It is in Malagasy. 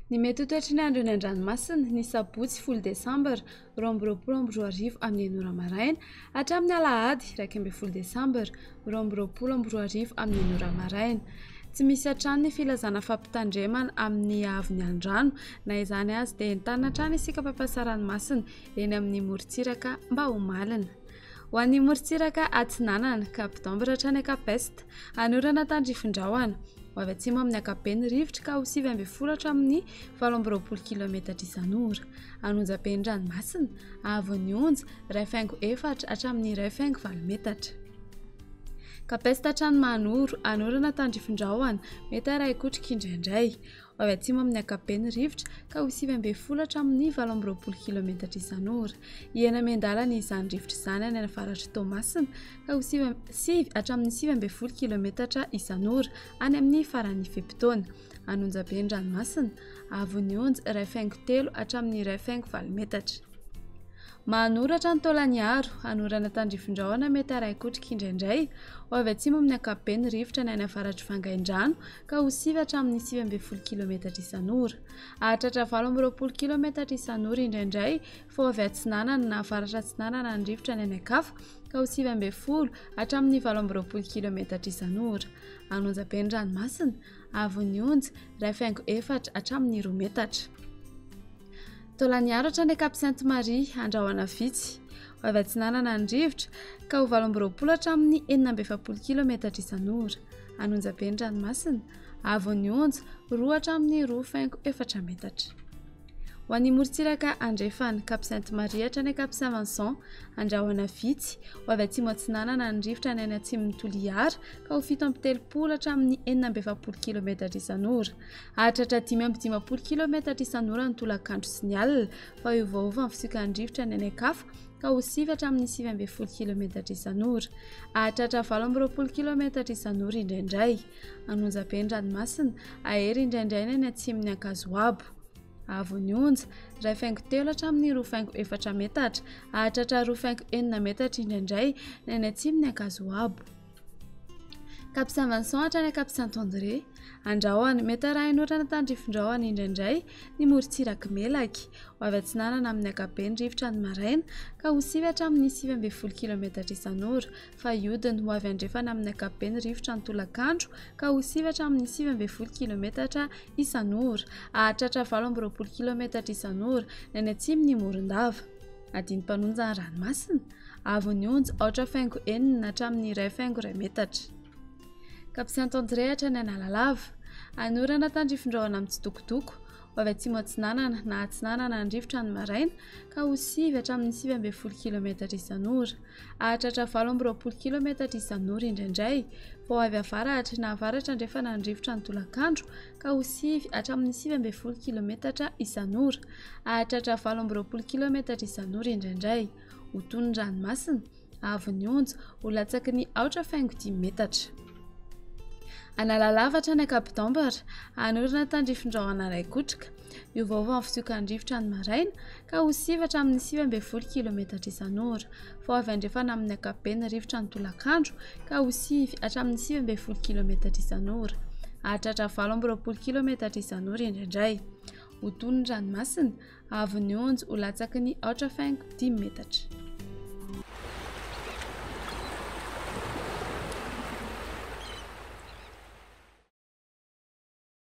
Ny mety ho toetry ny andro eny an-dranomasina, ny sabotsy folo desambra 2022 amin'ny enina ora maraina hatramin'ny alahady 11 desambra 2022 amin'ny enina ora maraina. Tsy misy hatrany ny filazana fampitandremana amin'ny haavon'ny alon-drano. Na izany aza dia entanina hatrany isika mpampiasa ranomasina eny amin'ny morontsiraka mba ho malina. Ho an'ny morontsiraka atsinanana, Cap d'Ambre hatrany Cap Est, hanorana tandrifin-drahona. Ho avy atsimo amin'ny ankapobeny ny rivotra ka ho 19 hatramin'ny 28 kilometatra isan'ora. An'onjabe ny ranomasina, haavon'ny onja, 1,4 hatramin'ny 1,8 metatra. Cap Est hatrany Mahanoro, hanorana tandrifin-drahona, mety harahi-kotroka indraindray. Ho avy atsimo amin'ny ankapobeny ny rivotra ka ho 19 hatramin'ny 28 kilometatra isan'ora. Hihena miandalana izany rivotra izany any avaratr'i Toamasina ka ho 9 hatramin'ny 19 kilometatra isan'ora any amin'ny faran'ny fe-potoana. An'Onjabe ny ranomasina, haavon'ny onja 1,3 hatramin'ny 1,8 metatra. Manoratra ny Taolagnaro, hanorana tandrifin-drahona mety harahi-kotroka indraindray. Ho avy atsimo amin'ny ankapobeny ny rivotra ny any avaratr'i Vangaindrano ka ho sivy hatramin'ny 19 kilometatra isan'ora. Hahatratra 28 kilometatra isan'ora indraindray fa ho avy atsinanana na avaratra atsinanana ny rivotra ny any an-kafa ka ho 19 hatramin'ny 28 kilometatra isan'ora. An'Onjabe ny ranomasina, haavon'ny onja, 1,4 hatramin'ny 2 metatra. Taolagnaro hatrany Cap Sainte Marie, andrahona vitsy. Ho avy atsinanana ny rivotra, ka ho 28 hatramin'ny 46 kilometatra isan'ora. An'Onjabe ny ranomasina, haavon'ny onja, 2 hatramin'ny 2,4 metatra. Ho an'ny morontsiraka andrefana, Cap Sainte Marie hatrany Cap Saint Vincent, andrahona vitsy. Ho avy atsimo atsinanana ny rivotra any any atsimon'i Toliara, ka ho 37 hatramin'ny 46 kilometatra isan'ora. Hahatratra 55 kilometatra isan'ora ny tolakandro sy ny alina, fa hiovaova ny fisiokan'ny rivotra any any an-kafa ka ho 9 hatramin'ny 19 kilometatra isan'ora. Hahatratra 28 kilometatra isan'ora indraindray. An'Onjabe ny ranomasina, hahery indraindray ny any atsimon'ny Ankazoabo. Haavon'ny onja, 1,3 hatramin'ny 2,4 metatra. Hahatratra 2,6 metatra indraindray ny any atsimon'ny Ankazoabo. Cap Saint Vincent hatrany Cap Saint André. Andrahona, mety arahin'orana tandrifin-drahona indraindray ny morontsirak'i Melaky. Ho avy atsinanana amin'ny ankapobeny rivotra ny maraina ka ho 9 hatramin'ny 19 kilometatra isan'ora fa hiodina ho avy andrefana amin'ny ankapobeny rivotra ny tolakandro ka ho 9 hatramin'ny 19 kilometatra isan'ora. Hahatratra 28 kilometatra isan'ora ny any atsimon'i Morondava. Adin'ny mpanonja ny ranomasina. Haavon'ny onja, aotra faingo enina hatramin'ny iray faingo iray metatra. Cap Saint André hatrany Analalava. Hanorana tandrifin-drahona mitsitokotoko, ho avy atsimo atsinanana na atsinanana ny rivotra ny maraina ka ho 9 hatramin'ny 19 kilometatra isan'ora. Hahatratra 28 kilometatra isan'ora indraindray, vao avy avaratra na avaratra andrefana ny rivotra ny tolakandro ka ho 9 hatramin'ny 19 kilometatra isan'ora. Hahatratra 28 kilometatra isan'ora indraindray. Ho toy ny ranomasina, haavon'ny onja, ho latsaky ny aotra faingo dimy metatra. Analalava hatrany Cap d'Ambre, hanorina tandrifin-drahona iray kotroka. Miovaova ny fisiokan'ny rivotra ny maraina ka ho sivy hatramin'ny 19 kilometatra isan'ora. Vao avy andrefana amin'ny ankapobeny ny rivotra ny tolakandro ka ho sivy hatramin'ny 19 kilometatra isan'ora. Hahatratra 28 kilometatra isan'ora indraindray. Ho toy ny ranomasina, haavon'ny onja ho latsaky ny aotra faingo dimy metatra.